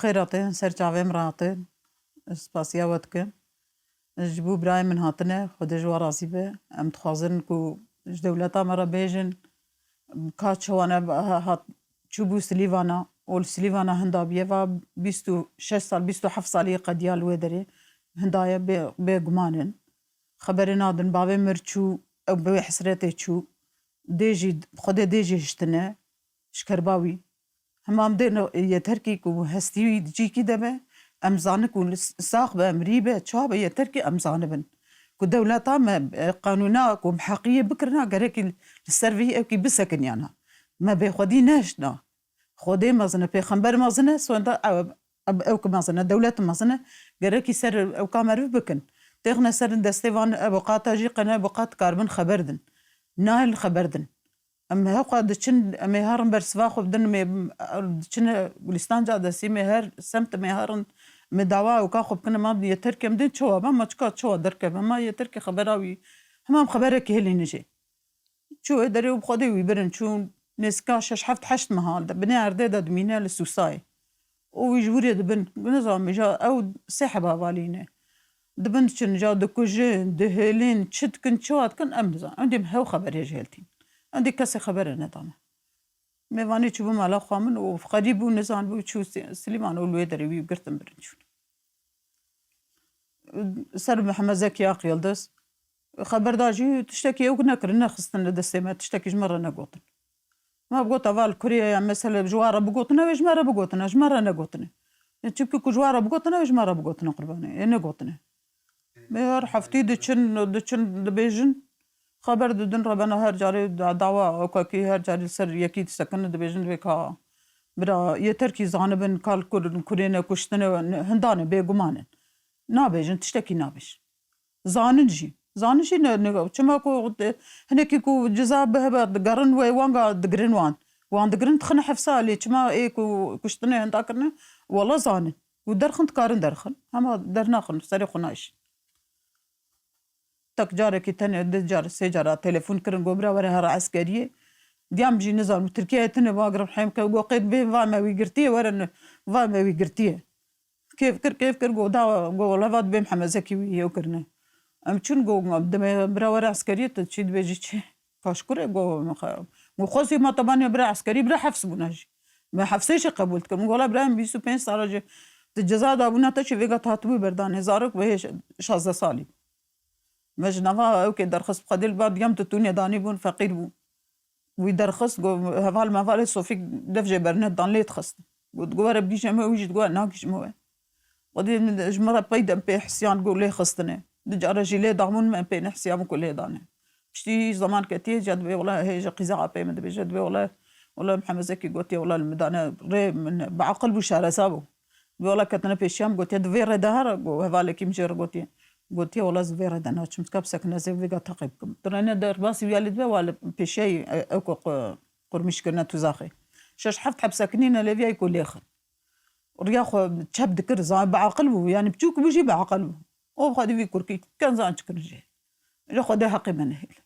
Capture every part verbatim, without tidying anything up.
Xêr hatin, ser çavê min re hatin. Ez spasiya we dikim. Ji bo birayê min hatine, Xwedê ji we razî be. Em dixwazin ku ji dewleta me re bêjin, ka çi wane hat, çûbû Silîvana û li Silîvana hinda bûye, va bîst û şeş sal, bîst û heft salî qediya li wê derê hinda ye, bê, bêguman in. Xeberê nadin, bavê mir çû, ew bi wê hesretê çû. Dê jî, Xwedê dê jî hiştine, ji kerba wî. Hema em dê ne-, yeter kî ku hestî wî di cîkî de be, em zanin ku li s-, sax be, mirî be, çawa be, yeter kî em zanibin. Ku dewleta me, e, qanûna ku bi heqiyê bikirina, gerekî li ser vî ewkî bisekiniyana. Me bêxwedî nehiştina. Xwedê mezin e, pêxember mezin e, sonda ew, ew, ew ki mezin e, dewlet mezin e, gerekî ser ew ka meriv bikin. Têxine ser destê van, ew qata jî qene, ew qat karibin xeber din. Nahêlin xeber din. Em hewqa diçin, em ê herin bersiva xwe bidin, em ê, diçine Gulîstan Cadesî, em ê her semt em ê herin, em ê dawa ewka xwe bikin, ma yeter ke em dê çawa be, ma çika çawa derkeve, ma yeter ke xebera wî, hema em xeberekê hêlînin jê. Çû wê derê û bi Xwedê wî birin, çûn nêzika şeş, heft, heşt meha li binê erdê de dimîne li Sûsayê. Û wî ji wirê dibin, nizanim, ja ew sê heba valî ne. Dibin diçin, ja dikujin, dihêlin, çi dikin, çawa dikin, em nizanin. Em dê hew xeberê ji hêl tîn. Em dê kesê xebere nedane. Mêvanê çûbû mala xwe min û xerîb bû, nizanibû, çû Si-, Silîman û li wê derê wî girtin birin çûn. Ser Mihemed Zekî Ak Yildiz. Xeber da jî tiştekî ew nekirin, nexistin li destê me, tiştekî ji me re negotin. Me bigota, va li kurê ye, ya mesele ji wan re bigotine, wê ji me re bigotine, ji me re negotine. Çimkî ku ji wan re bigotine, wê ji me re bigotine qurbanê. Ê negotine. Me her heftî diçin, diçin dibêjin, xeber didin, rebena her carê da-, dawa ewkekî her carê li ser yekî disekinin, dibêjin, divê ka bira yeter kî zanibin, ka li kur-, kurê ne kuştine, hindane, bêguman in. Nabêjin, tiştekî nabêjin. Zanin jî. Zanin jî ne, ne, çima ku te-, hinekî ku ciza bihebe, digerin wê wanga digirin wan. Wan digirin dixine hefsa lê çima ê ku kuştine henda kirine, wela zanin. Û derxin dikarin derxin. Hema dernaxin, serê xwe nayşin. Tek carekî tenê du car, sê cara telefon kirin, got, "Bira were here eskeriyê." Diyam jî nizanim, Tirkiyeyê tune, va girim heyim ke, got, "Qêt bê, va me wî girtiye, werin, va me wî girtiye." Kêf kir, kêf kir, got, "Da, got, wele va dibê Mihemed Zekî wî yew kirine." Em çûn, got, "Dibê bira were eskeriyê, tu çi dibêjî çi?" Kaşkurê, got, "Got, xwezî ma te baniye bira eskerî, bira hefs bûna jî. Me hefsê jî qebûl dikim." Got, "Wele bira em bîst û pênc sala jî tu ceza dabûna te çi vêga te hatibû berdanê, zarok bi hê şazdeh salî." Me ji nava ewkê derxist, bi Xwedê li ba diyam tu tûnê danî bûn, feqîr bû. Wî derxist, got, heval mevalê Sofîk dev jê berned dan lê dixist. Got, got, "Were bigîje me", wî jî digot, "Nagîjime we." Xwedê min ji min re pey de pê hisiyan, got, "Lê xistine." Di cara jî lê dabûn, me pê nehisiya min ku lê dane. Piştî zaman ketiye, ca dibê, "Wela hê ji qîza apê min dibêje." Dibê, "Wela, wela Mihemed Zekî gotiye, wela li min dane rê min bi aqil bû, şareza bû." Dibê, "Wela ketine pêşiya min, gotiye, di vê rê de here." Got, hevalekî min jê re gotiye. Gotiye, "Wela ez vê re de naçim, tika bisekine ez ê vêga teqî bikim." Tirêne derbasî viya lê dibe, wa li pêşiyayî, e, ew ku qu-, qurmîş kirine tuzaxê. Şeş heft heb sekinîne lê viyayî ku lêxin. Riya xwe çep dikir, zan bi aqil bû, yanî biçûk bû jî bi aqil bû. O xwedî vî kurkî ken zan çi kirin jê. Ji Xwedê heqê me nehêl.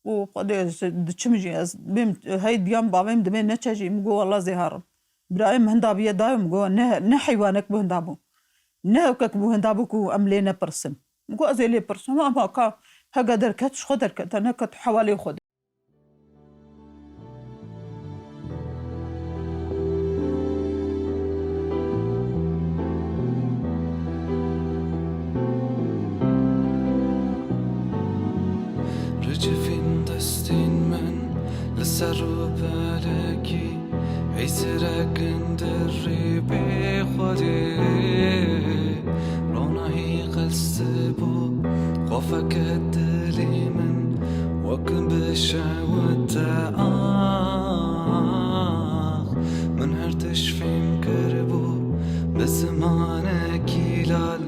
Û Xwedê ez diçim jî, ez bêm hey diyan bavêm dibê neçe jî, min got, "Wela zê herim." Birayê min hinda bûye dayê, min got, "Ne, ne heywanek bû hinda bû. Ne ewkek bû hinda bû ku em lê nepirsin." Min got, "Ez ê lê pirsim, ama ka hege derket, ji xwe derkete, neket hewalê xwe." Ricivîn destên min li ser û belekî, heysirekin dirî bê Xwedê. Ronahî qelsibû, xwe feket dilê min, wek bişewite ax. Min her tişt fêm kiribû, bi zimanekî lal,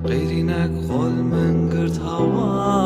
qêrînek xwe li min girt hewa.